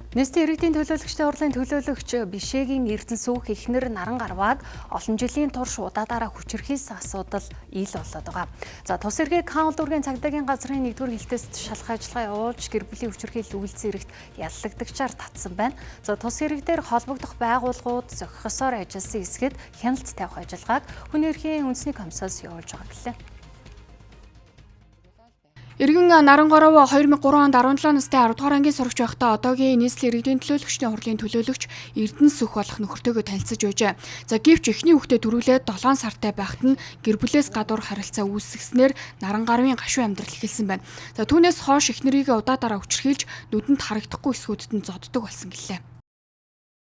Нийслэлийн иргэдийн төлөөлөгчдийн хурлын төлөөлөгч Бишээгийн Эрдэнэсүүх эхнэр Нарангарвааг олон жилийн турш удаадаараа хүчирхийлсэн асуудал ил болоод байгаа. За, тус эргийг хаан улдуургийн цагдаагийн газрын 1-р хилтэст шалах ажиллагаа явуулж, гэр бүлийн хүчирхийлэл үйлдсэн эрэгт яллагдагчаар татсан байна. За, тус хэрэг дээр холбогдох байгууллагууд зохих ёсоор ажилласан хэсгэд хяналт тавих ажиллагааг хүний эрхийн үндэсний комиссоос явуулж байгаа гэлээ. Иргэн Нарангоров 2003 онд 17 настай 10 дугаар ангийн сурагч байхдаа одоогийн нийслэлийн иргэдийн төлөөлөгчдийн хурлын төлөөлөгч Эрдэнэсүх болох нөхөртөөгөө танилцаж байжээ. За, гэвч эхний хүүхдээ төрүүлээд 7 сартай байхад нь гэр бүлээс гадуур харилцаа үүсгэснээр Нарангаравын гашуун амьдрал эхэлсэн байна. За, түүнээс хойш эхнэрийгээ удаадаараа хүчирхийлж, нүдэнд харагдахгүй эсгүүдэд нь зоддог болсон гэлээ.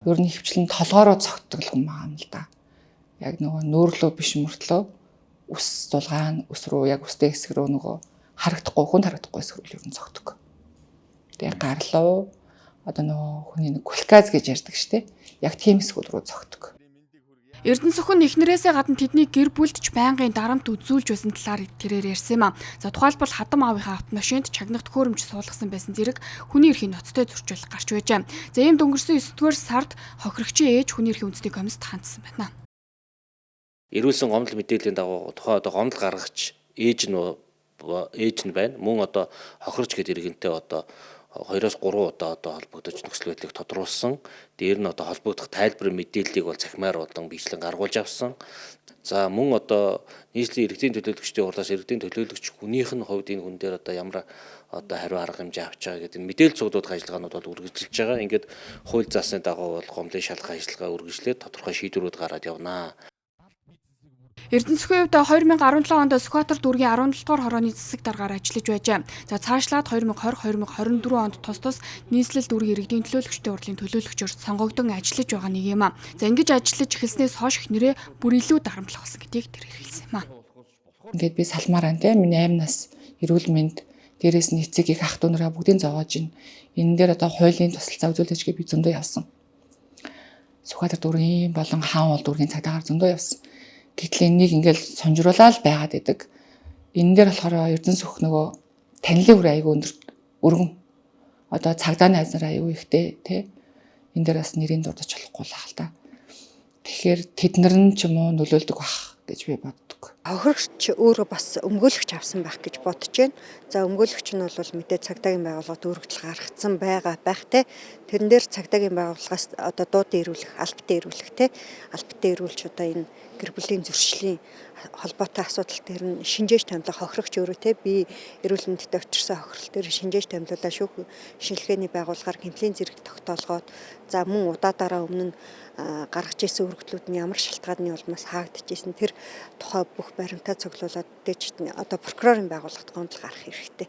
Ер нь хөвчлэн толгоороо цогтдог л хүн байгаа юм л да. Яг нөгөө нөөрлөө биш мөртлөө үс дулгаан, үс рүү, яг үстэй хэсэг рүү, нөгөө харагдахгүй, хүнд харагдахгүй хэсэг рүү ер нь цогтдог. Тэгээ гарлуу, одоо нөгөө хүний нэг гулказ гэж ярьдаг штэ. Яг тийм хэсгүүд рүү цогтдог. Эрдэнэсүх нь эхнэрээсээ гадна тэдний гэр бүлд ч байнгын дарамт үзүүлж байсан талаар тэрээр ярьсан юм а. За, тухайлбал хадам аавынхаа автомашинд чагнах төхөөрөмж суулгасан байсан зэрэг хүний эрхийн ноцтой зөрчил гарч байжээ. За, ийм өнгөрсөн 9-р сард хохирогчийн ээж хүний эрхийн үндэсний комиссод хандсан байна. Эрүүлсэн гомдол мэдээллийн дагуу тухайн одоо гомдол гаргагч ээж нь байна. Мөн одоо хохирч гэдэг иргэнтэй одоо 2-оос 3 удаа одоо холбогдож нөхцөл байдлыг тодруулсан. Дээр нь одоо холбогдох тайлбар мэдээллийг бол цахимаар болон бичлэн гаргуулж авсан. За, мөн одоо нийслэлийн иргэдийн төлөөлөгчдийн хурлаас иргэдийн төлөөлөгч хүнийх нь хувьд энэ хүн дээр одоо ямар одоо хариу арга хэмжээ авч байгаа гэдэг энэ мэдээлэл цуглуулах ажиллагаанууд бол үргэлжилж байгаа. Ингээд хууль заасны дагуу бол гомдлын шалгах ажиллагаа үргэлжлээд тодорхой шийдвэрүүд гараад явнаа. Эрдэнэсүхийн хувьд 2017 онд Сүхбаатар дүүргийн 17 дугаар хорооны засаг даргаар ажиллаж байжээ. За, цаашлаад 2020, 2024 онд тус тус нийслэл дүүргийн иргэдийн төлөөлөгчдийн хурлын төлөөлөгчөөр сонгогдсон ажиллаж байгаа нэг юм а. За, ингэж ажиллаж эхэлснээс хойш эхнэрээ бүр илүү дарамтлах болсон гэдгийг тэр хэлсэн юм а. Ингээд би салмаар байна те. Миний 8 нас, эрүүл мэнд, дээрээс нь эцэг их, ах дүү нараа бүгдийг зовоож байна. Энэ дээр одоо хуулийн тусалцаа үзүүлээч гэж би зөндөө явсан. Сүхбаатар дүүргийн болон хаан уул дүүргийн цагдаагаар зөндөө явсан. Гэтэл энийг ингээл сунжруулаад байгаад идэг. Энэ дээр болохоор Эрдэнэсүх нөгөө танилын үр айгүй өндөр, өргөн. Одоо цагдаа найз нар айгүй ихтэй тий. Энэ дээр бас нэрийг дурдаж болохгүй л л та. Тэгэхээр тэд нар нь ч юм уу нөлөөлдөг бах гэж би боддог. Хохирогч өөрөө бас өмгөөлөгч авсан байх гэж бодож байна. За, өмгөөлөгч нь бол мэдээ цагдаагийн байгууллагад өргөдөл гаргацсан байгаа байх те. Тэрэн дээр цагдаагийн байгууллагаас одоо дуудан ирүүлэх, албатай ирүүлэх те. Албатай ирүүлж одоо энэ гэр бүлийн зөрчлийн холбоотой асуудал дээр нь шинжээж томилох, хохирогч өөрөө те, би эрүүл мэндэд учирсан хохирол дээр шинжээж томилуулаа шүүх шинжилгээний байгууллагаар гэмтлийн зэрэг тогтоолгоод, за, мөн удаадаараа өмнө нь гаргаж ирсэн өргөдлүүд нь ямар шалтгааны улмаас хаагдчихсэн, тэр тухай бүх баримтаа цуглуулад дэж одоо прокурорын байгууллагад гомдол гаргах хэрэгтэй.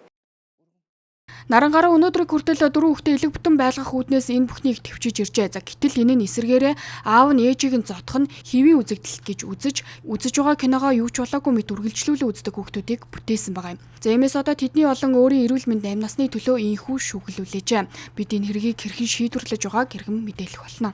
Нарангараа өнөөдрийг хүртэл дөрвөн хүүхдээ элэг бүтэн байлгах үүднээс энэ бүхнийг төвчиж иржээ. За, гэтэл энэ нь эсэргээрээ аав нь ээжийг нь зодох нь хэвийн үзэгдэл гэж үзэж, үзэж байгаа киногоо юу ч болоогүй мэт үргэлжлүүлэн үздэг хүүхдүүдийг бүтээсэн байгаа юм. За, иймээс одоо тэдний болон өөрийн эрүүл мэнд, амь насны төлөө ийнхүү шүүхлүүлээжээ. Бид энэ хэргийг хэрхэн шийдвэрлэж байгааг эргэн мэдээлэх болно.